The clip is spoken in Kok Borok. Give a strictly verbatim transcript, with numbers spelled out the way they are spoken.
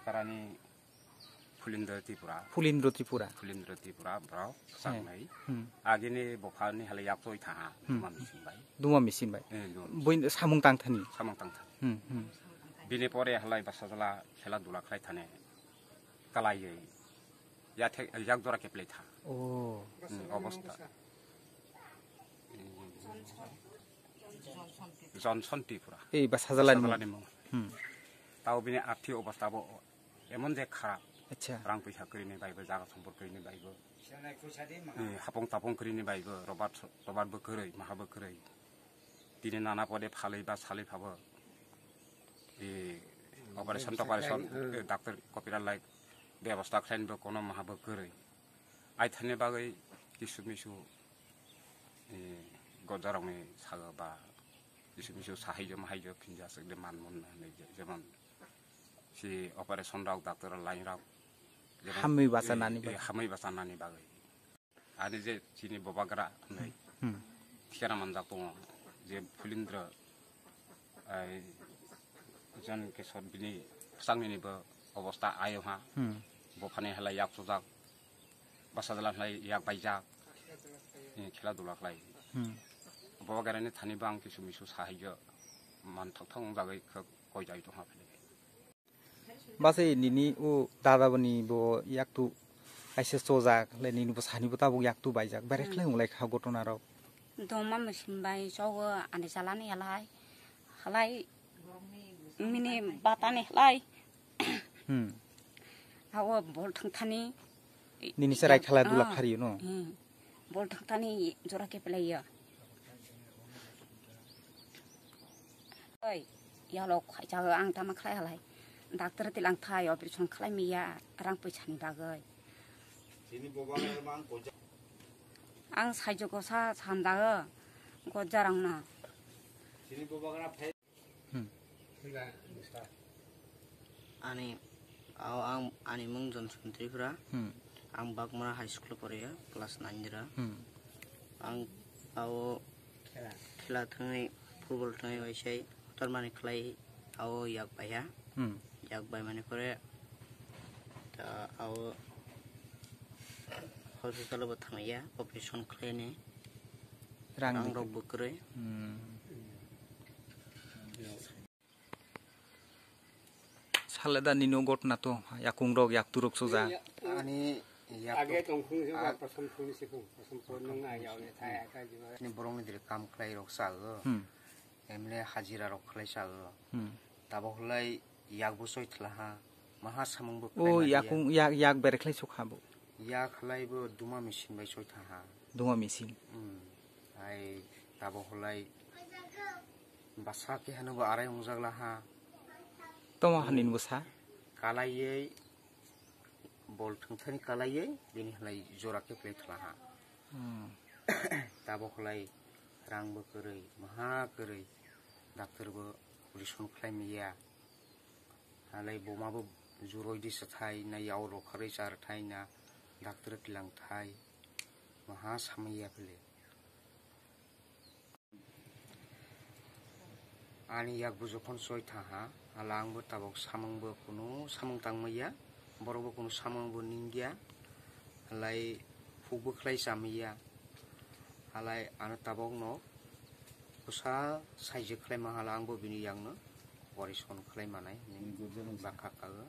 Parani Phulindra Tripura. Phulindra Tripura. Phulindra Tripura, borok He. Sangnai. Hmm. Agini bophani hale yaktoi thaha, Hmm. Duma Misin bai. Duma Misin bai. Eh, Duma Misin. Bui samung tang thani. Samung tang thani. Hmm, hmm. Bini pore halai basa jala khela dula khlai thane. Kalaiye. Ya thek, yak dora keplai tha. Oh. Hmm, obostha. Johnson Tripura. Ei, basa jala ni Basa jala mung. Ni mung. Hmm. Tao bini arthi obostha bo emon je kharap. Acha. Rang puisa kwrwini baibo, jaga sompor kwrwini baibo. Eh, hapong tapong kwrwini baibo, robat, robat bo kwrwi, maha bo kwrwi. Tini nana pode phalwi ba salwi phabo. Eh, operation toperation, eh, doctor kopira lai bebosta khlaini bo kono maha bo kwrwi. Ai thani bagwi kisu misu, eh, gojarokni sago ba kisu misu sahaijo mahaijo phinja aswk de man mun na hinwi je-, jemon si operation rok, doctor line rok, jemon, Hamwi bachanani eh, bagwi. Hamwi bachanani bagwi. Ani je chini bobagra hinwi Hmm. Thikana manjak tongo je Phulindra, ai, Jon Kesor bini bwsaknini bo obostha ayo ha. Hmm. Bophani halai yak sujak, basa jala halai yak baijak, eh, khela dula khlai. Hmm. Bobagrani thani bo ang kisu misu sahaijo man thok thok wng jagwi koi jai tongha philai. Base nini o dada boni bo yaktu aise chojak le nini bo sani bo tabuk yaktu baijak. Berai Hmm. khlai wng lai kha gotona rok. Doma Misin bai chogo ani chalani halai. Halai mini batani halai. Hmm. Hago bol thang thani. Nini se rai khala dula Ah. Khariyo no? Hmm. Bol thang thani jora keplai ya. Oi, yalo khaijak ang tama khlai halai. Doctor tilang thai operation khlai miya rang puisa ni bagwi. Ang saijo kosa sanjago gojarang na. Hmm. Ani, ao ang, ani mung Johnson Tripura. Hmm. Ang Bagmara High School o poriya, class nine dira. Hmm. Ang ao khela thangwi, football thangwi waisai, hotormani khlai ao yak baiya. Hmm. Yak bai mani pore, ta ao hospital o bo thangya, operation khlaini. Rang Rang di- rok bo kwrwi. Hmm. Sale da nini o gotna to, yakung rok, yaktu rok soja. Ani yaktu- Age tongkhung se Ah. ba pasom phung se phung, pasom phung nung na yau le thai aka jiba. Ni borok ni dire kam khlai rok sa o. Hmm. Emne hajira rok khlai sa o. Hmm. Tabo khlai yak bo soi thla ha. Maha samung bo O khlai ma yakung, yak, yak bere khlai sukha bo. Yak khlai bo Duma Misin bai soi tha ha. Duma Misin. Hmm. Ai tabo khlai Basa khe hano bo arai wngjak la ha. Tamo hani bo sa? Kalaiwi bol thwngthani kalaiwi bini halai jora khe play thwla ha. Hmm. Tabo khlai rang bo kwrwi, maha kwrwi, doctor bo operation khlai maya. Halai buma bo juroi di sa thai na, yao rok kharwi char thai na, doctor twilang thai, maha samaya phele. Ani yak bujo phone soi tha ha, hala ang bo tabok samung bo kunu samung tang maya, borok bo kunu samung bo ningya, halai phuk bo khlai cha maya, halai ano tabok no bwsa saijak khlai ma, hala ang bo bini yak no operation khlai manai hinwi bakha kago.